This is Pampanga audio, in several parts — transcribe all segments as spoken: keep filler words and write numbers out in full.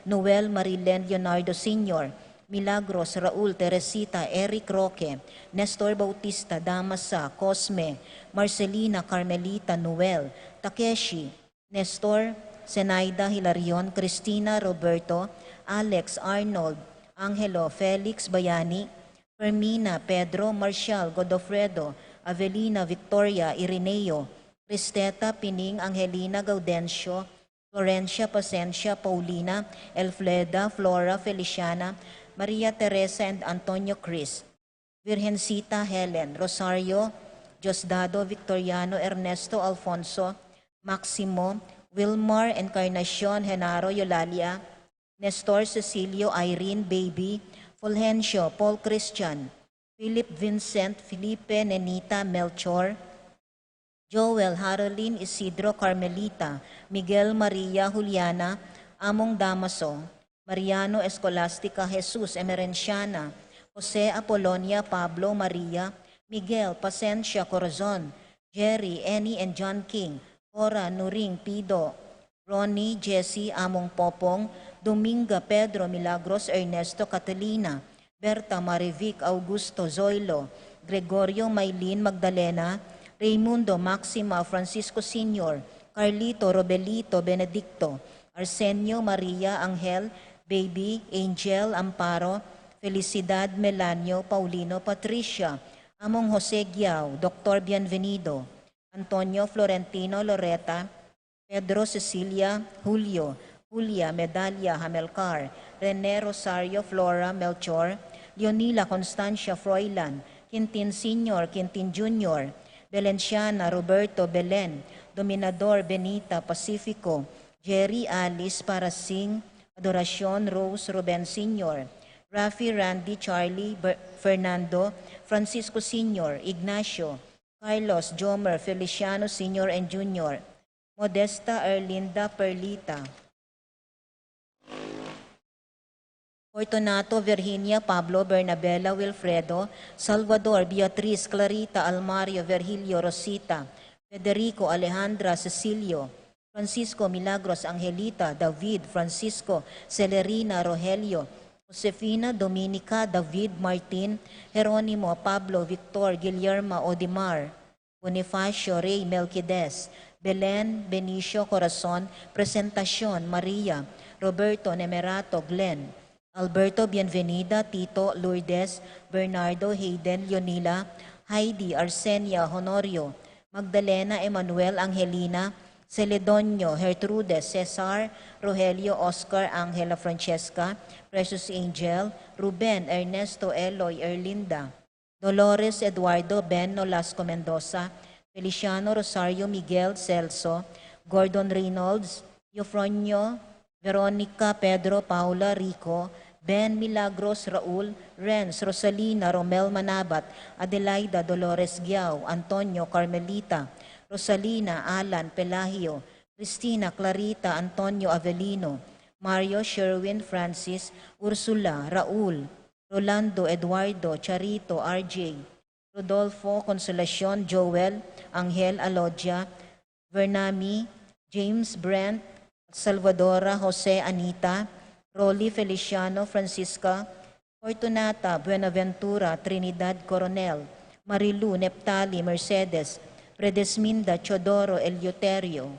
Noel Marilen Leonardo Senior, Milagros Raul Teresita Eric Roque, Nestor Bautista Damasa Cosme, Marcelina Carmelita Noel, Takeshi, Nestor, Zenaida Hilarion, Cristina Roberto, Alex Arnold, Angelo Felix Bayani, Fermina Pedro, Marshall Godofredo, Avelina Victoria Irineo, Cristeta Pining, Angelina Gaudencio, Florencia Pasencia, Paulina, Elfreda, Flora, Feliciana, Maria Teresa and Antonio Chris, Virgencita Helen, Rosario, Diosdado, Victoriano, Ernesto, Alfonso, Maximo, Wilmar, Encarnacion, Genaro, Eulalia, Nestor, Cecilio, Irene, Baby, Fulgencio, Paul Christian, Philip Vincent, Felipe, Nenita, Melchor, Joel, Harolin, Isidro, Carmelita, Miguel, Maria, Juliana, Among Damaso, Mariano, Escolastica, Jesus, Emerenciana, Jose, Apolonia, Pablo, Maria, Miguel, Pasencia, Corazon, Jerry, Annie and John King, Cora, Nuring, Pido, Ronnie, Jessie, Among Popong, Dominga, Pedro, Milagros, Ernesto, Catalina, Berta, Marivic, Augusto, Zoilo, Gregorio, Maylin, Magdalena, Raymundo, Maxima, Francisco Senior, Carlito, Robelito, Benedicto, Arsenio, Maria, Angel, Baby, Angel, Amparo, Felicidad, Melanio, Paulino, Patricia, Among Jose Giao, Doctor Bienvenido, Antonio, Florentino, Loreta, Pedro, Cecilia, Julio, Julia, Medalia, Hamilcar, Rene, Rosario, Flora, Melchor, Leonila, Constancia, Froilan, Quintin Senior, Quintin Junior, Belenciana, Roberto, Belen, Dominador, Benita, Pacifico, Jerry, Alice, Parasing, Adoracion, Rose, Ruben Senior, Rafi, Randy, Charlie, Ber-, Fernando, Francisco Senior, Ignacio, Carlos, Jomer, Feliciano Senior and Junior, Modesta, Erlinda, Perlita, Fortunato, Virginia, Pablo, Bernabela, Wilfredo, Salvador, Beatriz, Clarita, Almario, Virgilio, Rosita, Federico, Alejandra, Cecilio, Francisco, Milagros, Angelita, David, Francisco, Celerina, Rogelio, Josefina, Dominica, David, Martin, Jeronimo, Pablo, Victor, Guillerma, Odimar, Bonifacio, Rey, Melquides, Belen, Benicio, Corazon, Presentacion, Maria, Roberto, Nemerato, Glenn, Alberto, Bienvenida, Tito, Lourdes, Bernardo, Hayden, Leonila, Heidi, Arsenia, Honorio, Magdalena, Emmanuel, Angelina, Celedonio, Gertrudes, Cesar, Rogelio, Oscar, Angela, Francesca, Precious Angel, Ruben, Ernesto, Eloy, Erlinda, Dolores, Eduardo, Ben, Nolasco, Mendoza, Feliciano, Rosario, Miguel, Celso, Gordon, Reynolds, Eufronio, Veronica, Pedro, Paula, Rico, Ben, Milagros, Raul, Renz, Rosalina, Romel, Manabat, Adelaida, Dolores, Giao, Antonio, Carmelita, Rosalina, Alan, Pelagio, Cristina, Clarita, Antonio, Avelino, Mario, Sherwin, Francis, Ursula, Raul, Rolando, Eduardo, Charito, R J, Rodolfo, Consolacion, Joel, Angel, Alodia, Vernami, James, Brent, Salvadora, Jose, Anita, Rolly, Feliciano, Francisca, Fortunata, Buenaventura, Trinidad, Coronel, Marilu, Neptali, Mercedes, Fredesminda, Teodoro, Eleuterio,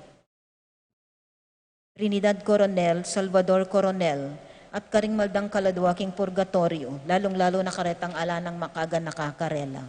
Trinidad Coronel, Salvador Coronel, at karing maldang kaladua king purgatoryo, lalung-lalu na karetang ala nang makaganaka karela.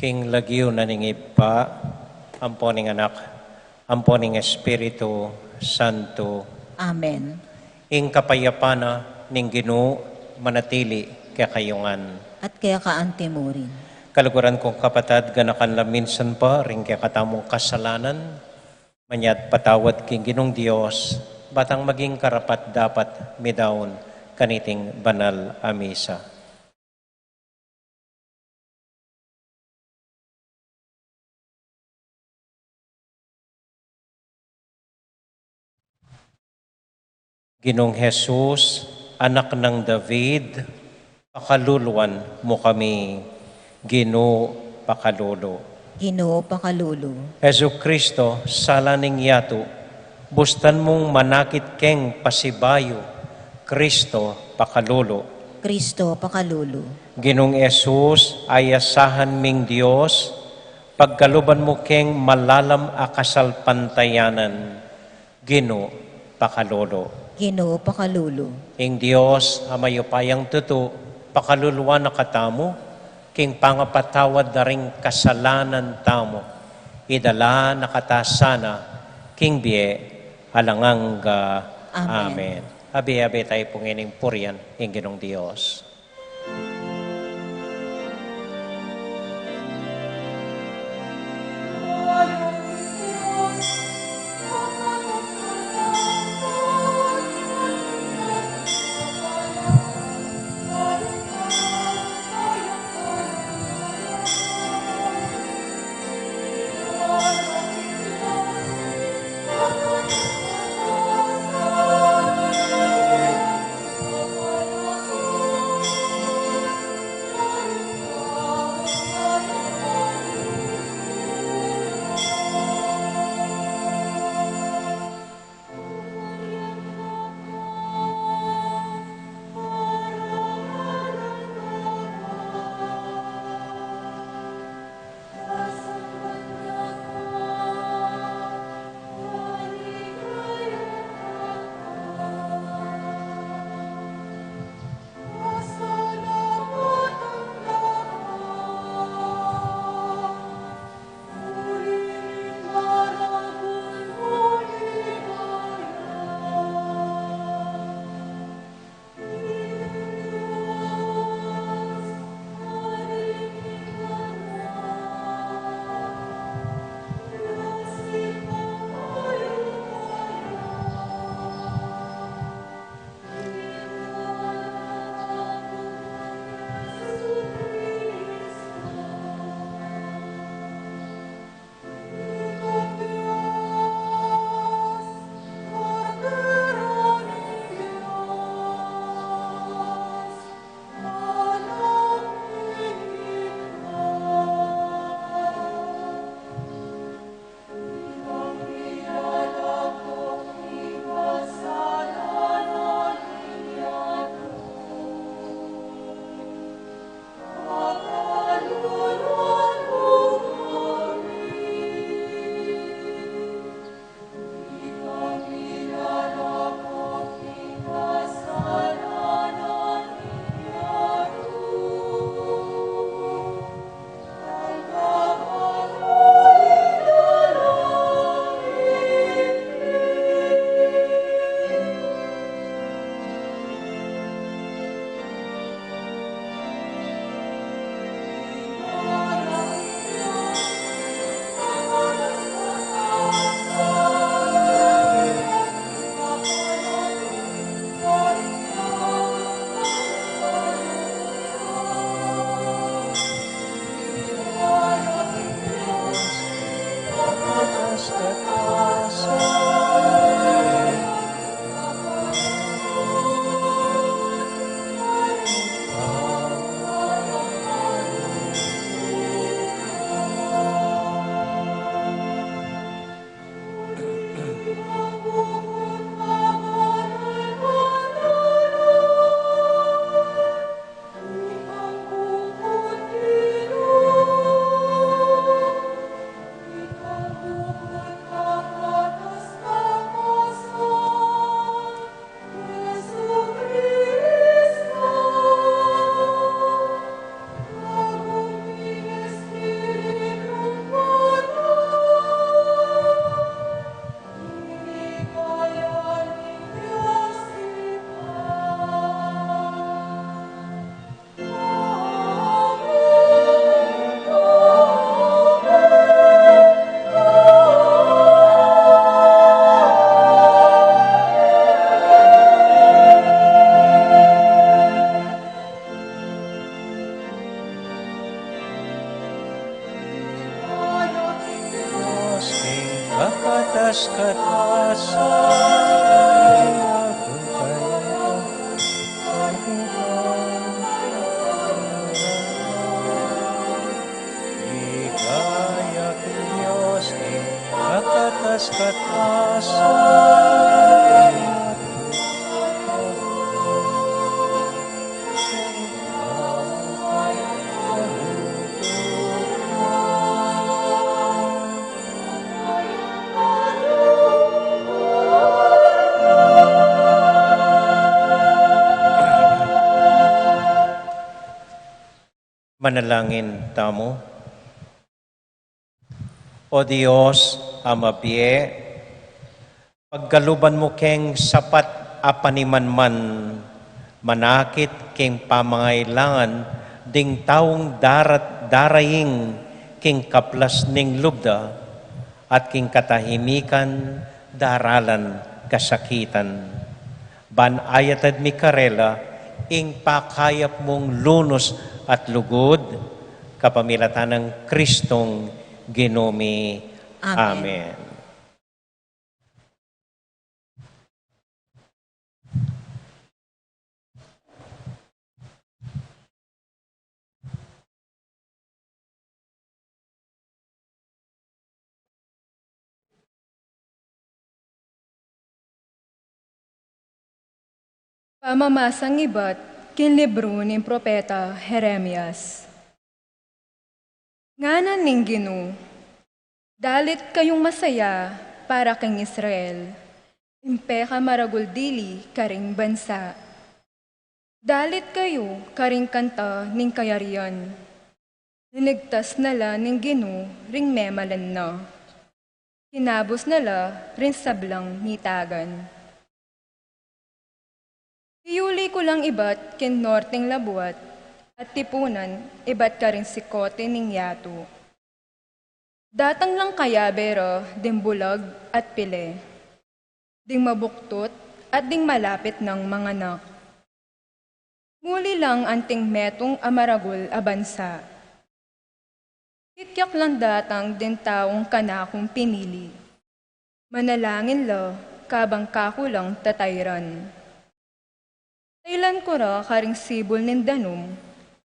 King lagyu na ning Ibpa, ampo ning Anak, ampo ning Espiritu Santo. Amen. Ing kapayapan na ning Ginu manatili kekayu ngan. At keka anti mu rin. Kaluguran kung kapatad, ganakan la minsan pa ring kekatamung kasalanan, manyad patawad king Ginung Dios, ba tang maging karapat-dapat midaun kaniting banal a misa. Ginung Jesus, Anak nang David, pakaluluan mu kami. Ginu, pakalulu. Ginu, pakalulu. Jesucristo, sala ning yatu, bustan mung manakit keng pasibayu. Cristo, pakalulu. Cristo, pakalulu. Ginung Jesus, ayasahan ming Dios, pagkaluban mu keng malalam a kasalpantayanan. Ginu, pakalulu. Ginu, pakalulu. Ing Dios a mayupayang tutu, pakaluluan na katamu, king pangapatawad da ring kasalanan tamu, idala na kata sana king bie alang angga. Amen. Amen. Abe-abe tayu pu ngening purian ing Ginung Dios. Katas-katasan, ligaya king Dios king katas-katasan. Manalangin tamu. O Dios a mabie, pagkaluban mu keng sapat a panimanman, manakit keng pamangailangan ding taung darat daraing king kaplas ning lub da, at king katahimikan daralan kasakitan. Ban ayatad mi karela ing pakayap mung lunus at lugud, kapamilatan nang Kristong Ginu mi. Amen. Amen. Pamamasang ibat king libru ning propeta Jeremias. Ngana ning Ginu, dalit kayung masaya para king Israel, ing pekamaragul dili karing bansa. Dalit kayu karing kanta ning kayarian. Linigtas na la ning Ginu ring memalan na. Kinabus na la ring sablang mitagan. Iyuli ku lang ibat king norteng labuat at tipunan ibat karing sikote ning yatu. Datang lang kayabe ra ding bulag at pile, ding mabuktut at ding malapit nang manganak. Muli lang anting metung a maragul a bansa. Kikyak lang datang ding taung kanakung pinili. Manalangin la kabang kaku lang tatayran. Taylan ku ra karing sibul ning danum,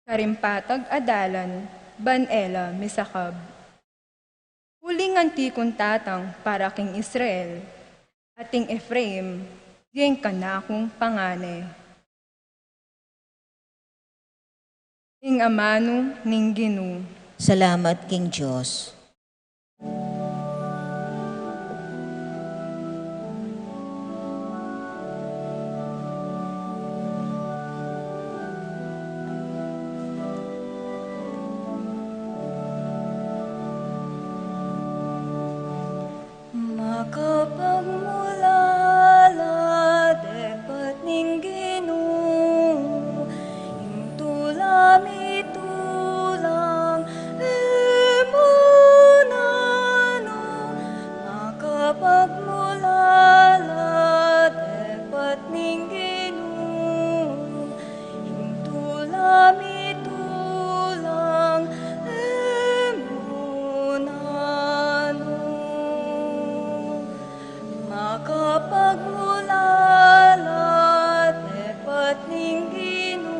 karing patag a dalan, ban e la misakab. Uling anti kung tatang para king Israel, at ing Efraim, ding kanakung pangane. Ing amanu ning Ginu. Salamat king Dios. Makapagmulala, depat ning Ginu, ing tula mi tulang, e mu nanu. Makapagmulala, depat ning Ginu, ing tula mi tulang, e mu nanu. Makapagmulala, depat ning Ginu,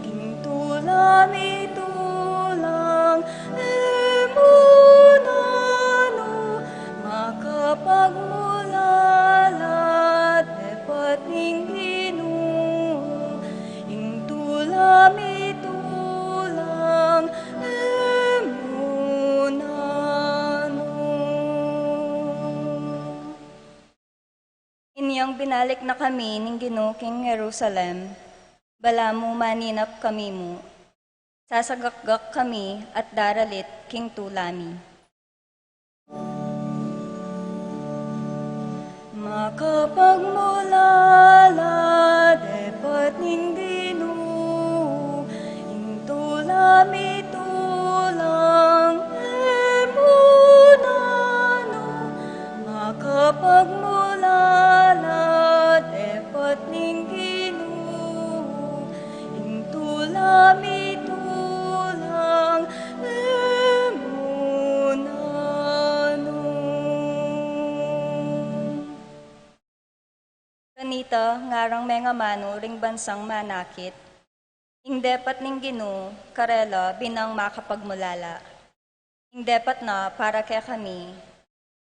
ing tula mi tulang, e mu nanu. Makapagmulala, depat ning Ginu, ing tula mi tulang, e mu nanu. Inyang binalik na kami ning Ginu king Jerusalem, balamu maninap kami mu. Sasagakgak kami at daralit king tula mi. Makapagmulala, depat ning Ginu, ing tula mi tulang, e mu nanu. Makapagmulala, depat ning Ginu, ing tula mi tulang, e mu nanu. Ita ngarang mengamanu ring bansang manakit, ing depat ning Ginu karela binang makapagmulala. Ing depat na para kekami,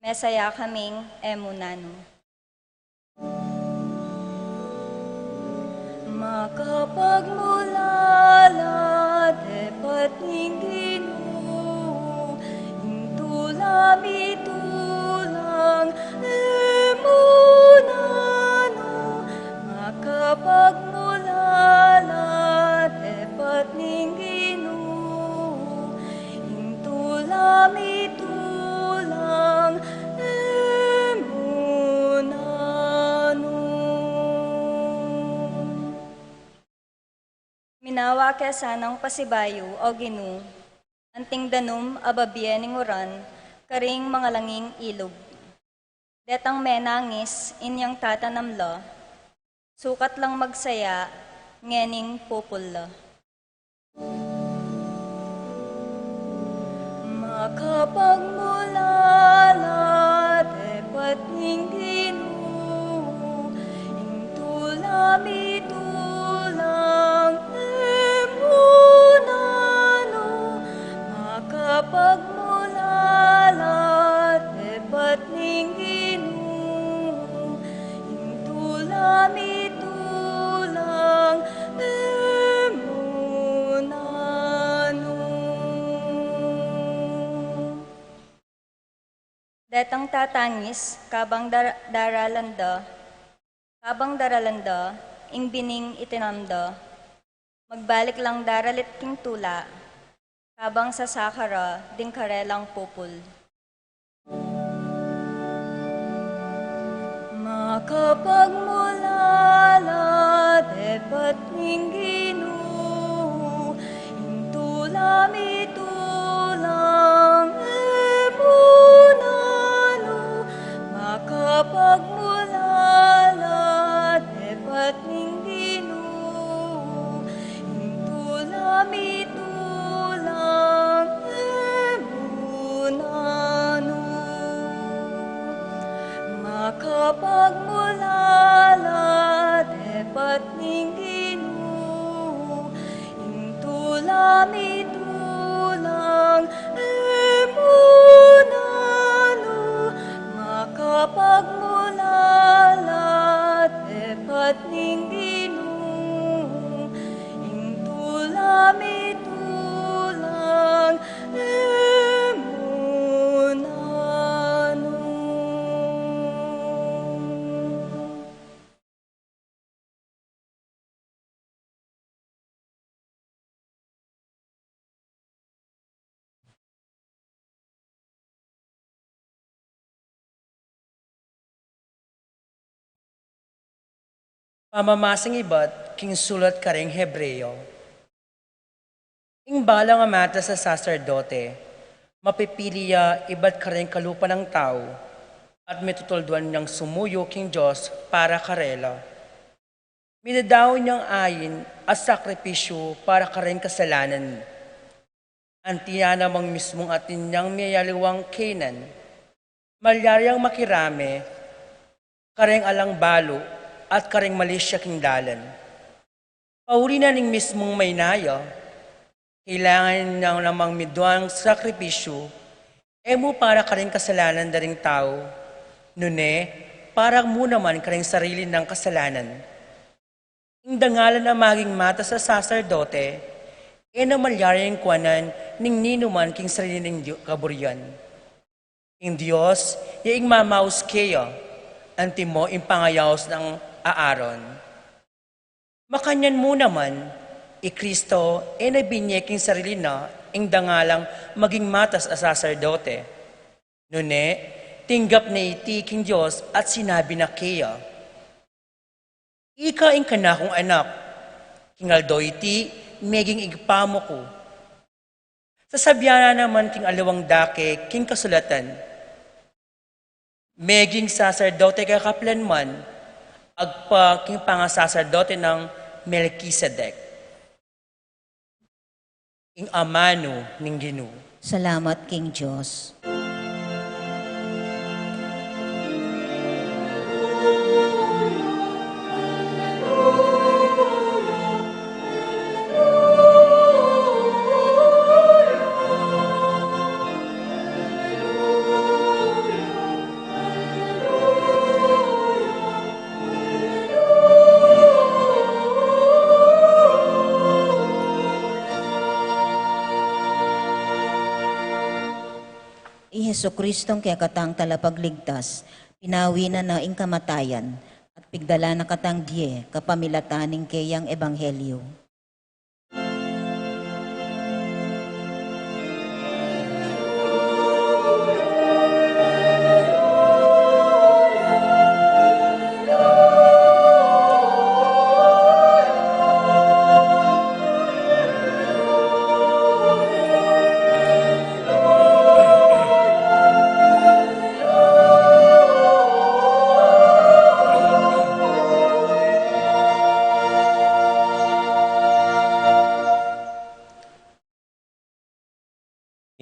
mesaya kaming e mu nanu. Makapagmulala, depat ning Ginu, ing tula mi tulang e mu nanu. Makapagmulala, depat ning Ginu, ing tula mi tulang e mu nanu. Minawa ke sanang pasibayu, O Ginu, anting danum a babie ning uran karing mangalanging ilug. Detang menangis inyang tatanam la, sukat lang magsaya ngening pupul la. Makapagmulala, depat ning Ginu, ing tula mi tulang e mu nanu. Makapagmulala, depat ning Ginu, ing tula mi tulang e mu nanu. Detang tatangis, kabang dar-, daralan da, kabang daralan da ing bining itinam da, magbalik lang daralit king tula, kabang sasaka ra ding karelang pupul. Makapagmulala, depat ning Ginu, ing tula mi tulang e mu nanu. Makapagmulala, depat ning Ginu, ing tula mi tulang e mu nanu. Makapagmulala, depat ning Ginu, ing tula mi tulang e mu nanu. Makapagmulala, depat ning Ginu, ing tula mi tulang e mu nanu. Pamamasang ibat king sulat karing Hebreo. Ing balang a matas a saserdote, mapipili ya ibat karing kalupa nang tau, at mitutulduan yang sumuyu king Dios para karela. Midadaun yang ain a sakripisyu para karing kasalanan. Anti ya namang mismung atin yang miyaliwang kaynan. Malyari yang makirame kareng alang balu at kareng malisya king dalan. Pauli na ning mismung maynaya, kailangan nang namang miduang sakripisyu, e mu para kareng kasalanan da ring tau, nune para mu naman kareng sarili nang kasalanan. Ing dangalan a maging matas a saserdote, e na malyari yang kuanan ning ninuman king sarili ning Diu-, kaburian. Ing Dios ya ing mamaus keya, antimo ing pangayaus nang Aaron. Makanyan mu naman, i Kristo e na binye king sarili na ing dangalang maging matas a saserdote. Nune, tinggap na iti king Dios at sinabi na keya, "Ika ing kanakung anak, king aldo iti meging Ibpa mu ku." Sasabian na naman king aliwang dake king kasulatan, "Meging saserdote ka kaplanman, agpa king pangasaserdote nang Melkisedek." Ing amanu ning Ginu. Salamat king Dios. I Jesucristong kekatang talapagligtas, pinawi na na ing kamatayan, at pigdala na katang bie kapamilatan ning keyang ebanghelyo.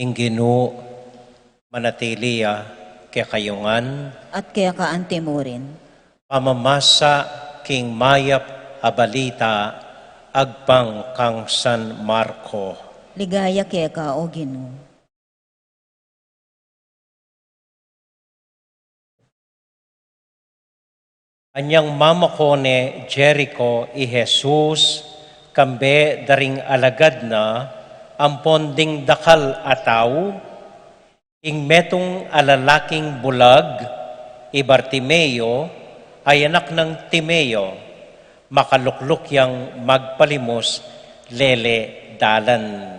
Ing Ginu manatili ya kekayu ngan. At keka anti mu rin. Pamamasa king mayap a balita agpang kang San Marco. Ligaya keka, O Ginu. Anyang mamako ne Jerico i Jesus, kambe da ring alagad na, ampon ding dakal a tau, ing metung a lalaking bulag, i Bartimeo, a anak nang Timeo, makalukluk yang magpalimus lele dalan.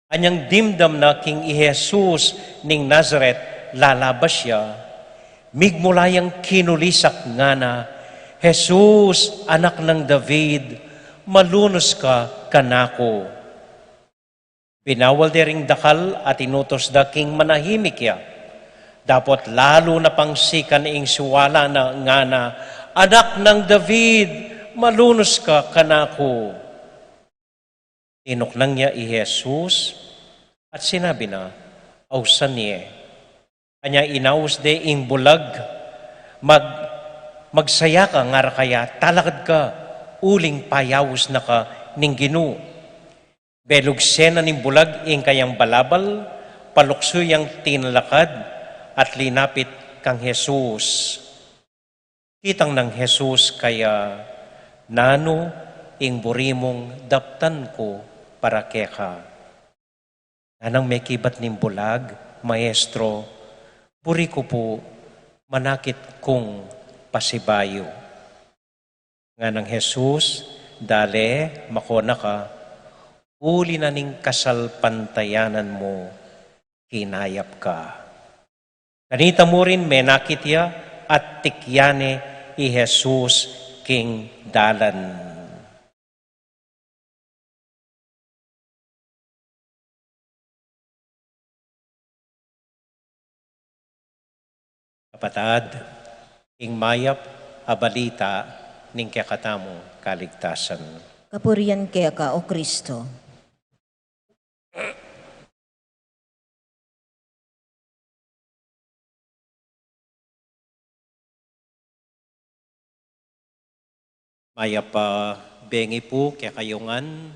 Anyang dimdam na king i Jesus ning Nazaret lalabas ya, migmula yang kinulisak, ngana, "Jesus, Anak nang David, malunus ka kanaku." Binawal de ring dakal at inutus da king manahimik ya. Dapot lalu na pang sikan ing siwala na, ngana, "Anak nang David, malunus ka kanaku." Tinuknang ya i Jesus at sinabi na, "Ausan ye." Anya inaus de ing bulag, mag-, "Magsaya ka," ngara kaya, "talakad ka, uling payaus na ka ning Ginu." Belugse na ning bulag ing kayang balabal, paluksu yang tinalakad at linapit kang Jesus. Kitang nang Jesus kaya, "Nanu ing buri mung daptan ku para keka?" Nanang mekibat ning bulag, "Maestro, buri ku pu manakit kung pasibayu." Nganang Jesus, "Dale, mako na ka, uli na ning kasalpantayanan mu, kinayap ka." Kanita mu rin menakit ya at tikyan ne i Jesus king dalan. Kapatad, ing mayap a balita ning kekatamung kaligtasan. Kapurian keka, O Kristo. Mayap a bengi pu kekayu ngan.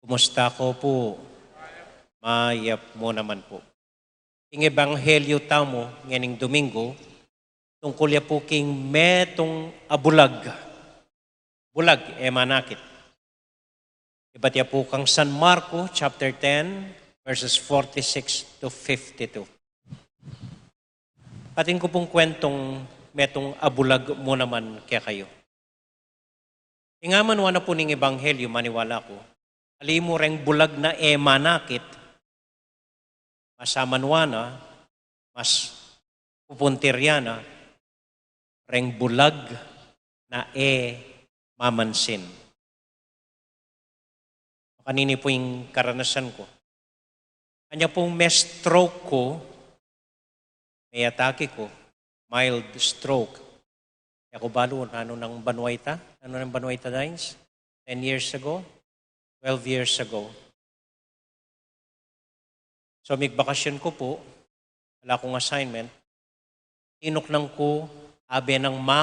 Kumusta ko pu? Mayap mu naman pu. Ing ebanghelyu tamu ngening Domingo, tungkul ya pu king metung a bulag. Bulag, e manakit. Ibat ya pu kang San Marco, chapter ten, verses forty-six to fifty-two. Atin ku pung kwentung metung a bulag mu naman kekayu. Ing amanwa na pu ning ebanghelyu, maniwala ku, ali mu reng bulag na e manakit, mas amanwa na, mas pupuntir ya na, reng bulag na e mamansin. Kanini pu ing karanasan ku. Anya pung me-stroke ku, me-atake ku, mild stroke. E ku balu nanu nang banua ita, nanu nang banua ita, Dines? Ten years ago? Twelve years ago. So, migbakasyon ku pu, ala kung assignment, tinuknang ku, abe nang ma